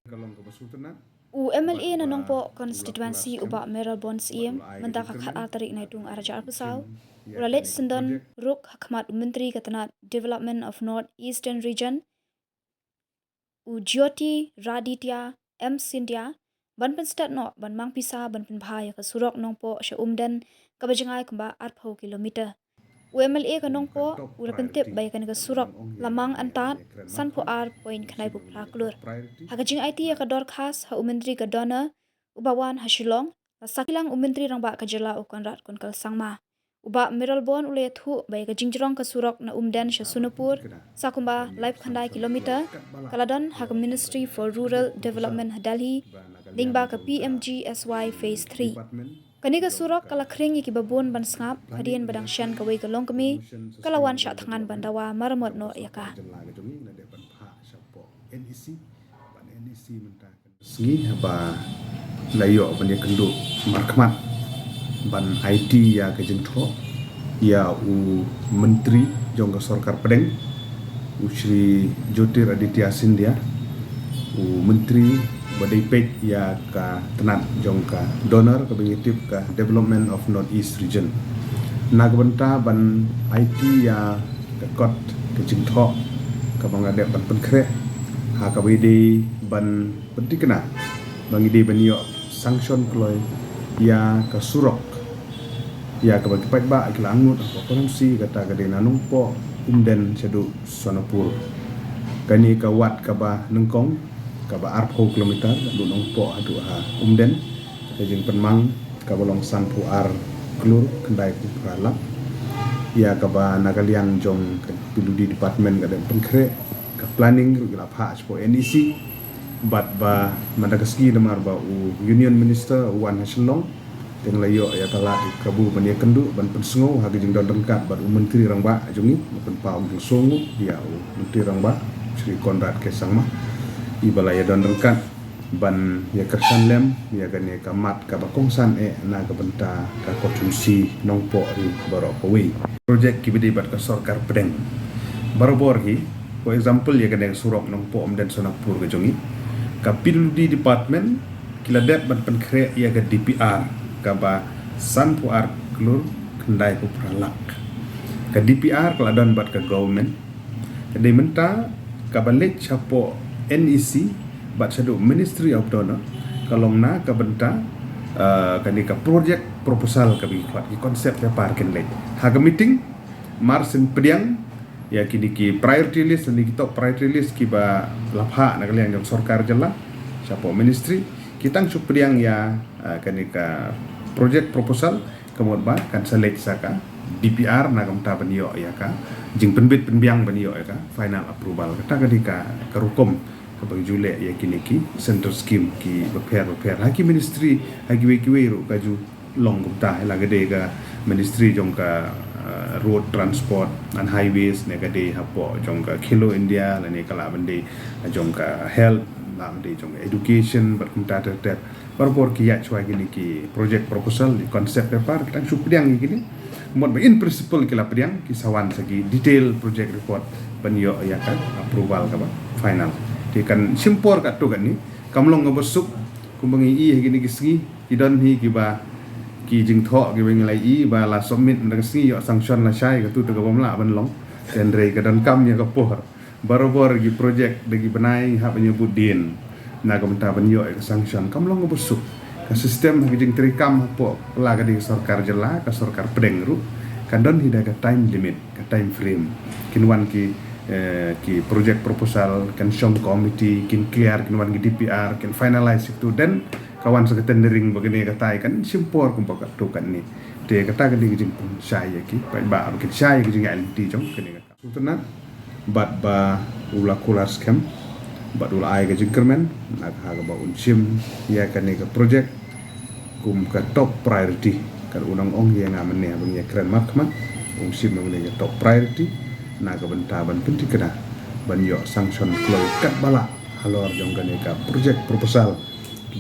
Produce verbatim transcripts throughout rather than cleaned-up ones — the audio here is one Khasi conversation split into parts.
U M L A na Nongpoh constituency u Bah Mayralborn Syiem mynta ka khatar tarik Naitung arhajar arphew saw u la leit syndon ruk ha khmat u Myntri ka tnat Development of North Eastern Region u Jyotiraditya M Scindia ban pynstet noh ban mang pisa ban pynbha ïa ka surok Nongpoh sha Umden kaba jngai kumba arphew kilometer. U M L A ka Nongpoh u la pyntip ba ïa kane ka surok la mang antad sanphew ar point khyndai phew phra klur. Ha ka jingaiti ïa ka dorkhas ha u Myntri ka DoNER u ba wan ha Shillong, la sakhi lang u Myntri Rangbah ka jylla u Conrad Kongkal Sangma. U Bah Mayralborn u la ïathuh ba ïa ka jingjrong ka surok na Umden sha Sonapur sa kumba laiphew khyndai kilometer ka la don ha ka Ministry for Rural Development ha Delhi lyngba ka P M G S Y Phase three. Kane ka surok ka la khring ïa kiba bun ban sngap hadien ba dang shen kawei ka longkmie ka la wan shah thngan ban dawa maramot noh ïa ka. Sngi ba la ïoh ban ïakynduh markhmat ban aiti ïa ka jingthoh ïa u Myntri jong ka Sorkar Pdeng, u Shri Jyotiraditya Scindia, u Myntri ba dei peit ïa ka tnat jong ka DoNER kaba ngi tip ka Development of North East Region. Na ka bynta ban aiti ïa ka kot ka jingthoh kaba nga dep ban pynkhreh ha kaba ïadei ban pynthikna ba ngi dei ban ïoh sanction kloi ïa ka surok ïa kaba ki paidbah ki la angnud ha ka constituency, kata ka dei na Nongpoh Umden shaduh Sonapur. Kane ka wad kaba nyngkong kaba arphew kilometer naduh Nongpoh haduh ha Umden, ka jingpynmang kaba long sanphew ar klur khyndai phew phra lak, ïa kaba na ka liang jong ka P W D department ka dang pynkhreh, ka planning ruh ki la phah shapoh N E C. Bad ba mynta ka sngi namar ba u Union Minister u wan ha Shillong, te nga la ïoh ïa ka lad kabu ban ïakynduh ban pynsngew ha ka jingdon ryngkat bad u Myntri Rangbah jong ngi, ban pynpaw jingsngew ïa u Myntri Rangbah Shri Conrad K Sangma, i ba la ïadon ryngkat ban ïakyrshan lem ïa kane ka mat kaba kongsan eh na ka bynta ka constituency Nongpoh hi baroh kawei. Projek kiba dei bad ka Sorkar Pdeng barabor hi, for example ïa kane ka surok Nongpoh Umden Sonapur ka jong ngi, ka P W D department ki la dep ban pynkhreh ïa ka D P R kaba sanphew ar klur khyndai phew phra lak. Ka D P R ka la don bad ka government. Ka dei mynta kaba leit shapoh N E C bad shaduh Ministry of DoNER, ka long na ka bynta, eh, kane ka project proposal kaba ki khot, ki concept paper kin leit. Ha ka meeting mar syn pdiang ïa kine ki priority list, kine ki top priority list kiba la phah na ka liang jong sorkar jylla shapoh ministry, ki tang shu pdiang ïa, eh, kane ka project proposal, ka mut ba kan sa leit sa ka D P R na ka bynta ban ïoh ïa ka jingpynbit pynbiang ban ïoh ïa ka final approval. Kata ka dei ka, ka rukom kaba ju leh ïa kine ki central scheme kiba pher ba pher ha ki ministry, ha kiwei kiwei ruh ka ju long kumta. La ka dei ka ministry jong ka, uh, road transport and highways, ne ka dei hapoh jong ka Khelo India, lane ka lah ban dei jong ka health, lah ban dei jong ka education, bad kumta ter ter. Barabor ki ïaid shuwa kine ki project proposal, ki concept paper, ki tang shu pdiang ïa kine. Mut ba in principle ki la pdiang, ki sa wan sa ki detail project report ban ïoh ïa ka approval kaba final. Te kan shim por katto katne, kam long kaba suk, kumba ngi i ha kine ki sngi, ki don hi kiba, ki jingthoh kiba ngi la i ba la submit mynta ka sngi ïoh sanction lashai, katu te kaba ym lah ban long. Hynrei ka donkam ïa ka por. Barabor ki project da ki bnai hap ban ïa bud dien. Na ka bynta ban ïoh ïa ka sanction, kam long kaba suk. Ka system ha ka jingtreikam hapoh, la ka dei ka sorkar jylla, ka sorkar pdeng ruh, kan don hi da ka time limit, ka time frame. Kin wan ki, eh, ki project proposal, kan shong committee, kin clear, kin wan ki D P R, kin finalize ïa katu, then ka wan sa ka tendering ba kane katai, kan shim por kumba katto katne. Te kata ka dei ka jingpynshai ïa ki paidbah, ba kin shai ïa ka jingïaid lynti jong kane ka Sultanate, bad ba u la kular skhem bad u la ai ka jingkyrmen na ka, ha kaba un shim ïa kane ka project kum ka top priority. Ka un ong ïa nga mynne ba ngi ïa kren markhmat, un shim ïa kane ka top priority na ka bynta ban pynthikna ban ïoh sanction kloi katba lah halor jong kane ka project proposal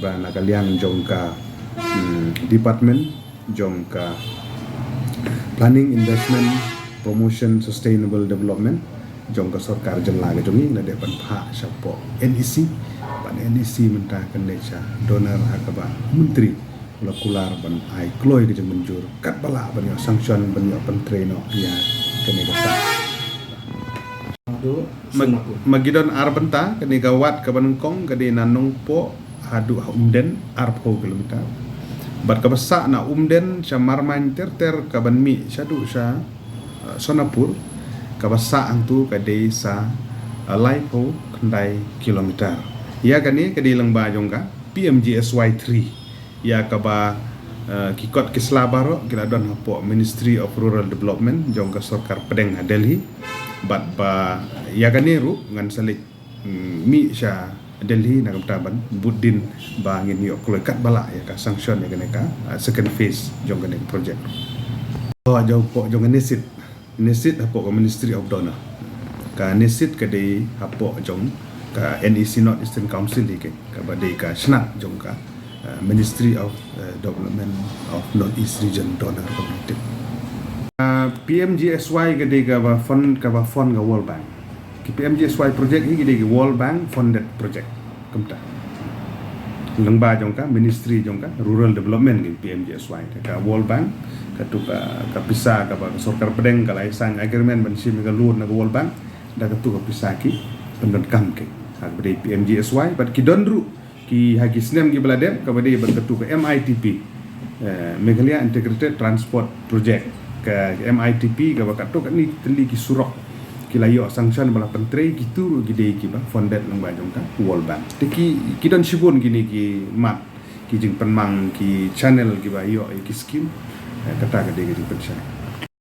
ba na ka liang jong ka, hmm, department jong ka Planning, Investment, Promotion, Sustainable Development, jong ka sorkar jylla ka jong ngi, ngi la dep ban phah shapoh NEC, bad NEC mynta kan leit sha DoNER ha kaba u Myntri u la kular ban ai kloi ka jingmynjur katba lah ban ïoh sanction ban ïoh pyntrei noh ïa kane ka sah. Haduh Ma, Singapore. Ma ki don ar bynta, kane ka wad kaba nyngkong ka dei na Nongpoh haduh ha Umden, arphew kilometer. Bad kaba sah na Umden sha Marmain ter ter kaban mih shaduh sha, uh, Sonapur, kaba sah hangtu ka dei sa, uh, laiphew khyndai kilometer. Ïa kane ka dei lyngba jong ka PMGSY three. Ïa kaba, uh, ki kot ki sla baroh ki la don hapoh Ministry of Rural Development jong ka sorkar pdeng ha Delhi. Bad ba ïa kane ruh ngan sa leit, mm, mih sha Delhi na ka bynta ban bud dien ba ngin ïoh kloi katba lah ïa ka sanction ïa kane ka, uh, second phase jong kane ka project. Hapoh jong, hapoh jong ka NESID. NESID hapoh ka Ministry of DoNER. Ka NESID ka dei hapoh jong ka NEC, North Eastern Council hi keiñ, kaba dei ka shnat jong ka, uh, Ministry of, uh, Development of North East Region, DoNER kaba tip. Uh, PMGSY ka dei kaba fund, kaba fund ka World Bank. Ki PMGSY project hi ki dei ki World Bank funded project. Kumta. Lyngba jong ka Ministry jong ka Rural Development ki PMGSY. Ka World Bank, katu ka, ka pisa kaba ka sorkar pdeng ka la sign agreement ban shim ka loan na ka World Bank, da katu ka pisa ki pyndonkam ki. Ha kaba dei PMGSY, bad ki don ruh ki ha ki snem kiba la dep, kaba dei bad katu ka MITP. Eh, Meghalaya Integrated Transport Project, ka MITP, kaba katto katne tylli ki surok ki la ïoh sanction ba la pyntrei, kitu ruh ki dei kiba funded lyngba jong ka World Bank. Te ki, ki don shibun kine ki mat, ki jingpynmang, ki channel kiba ïoh ïa ki skim. Eh, kata ka dei ka jingpynshai.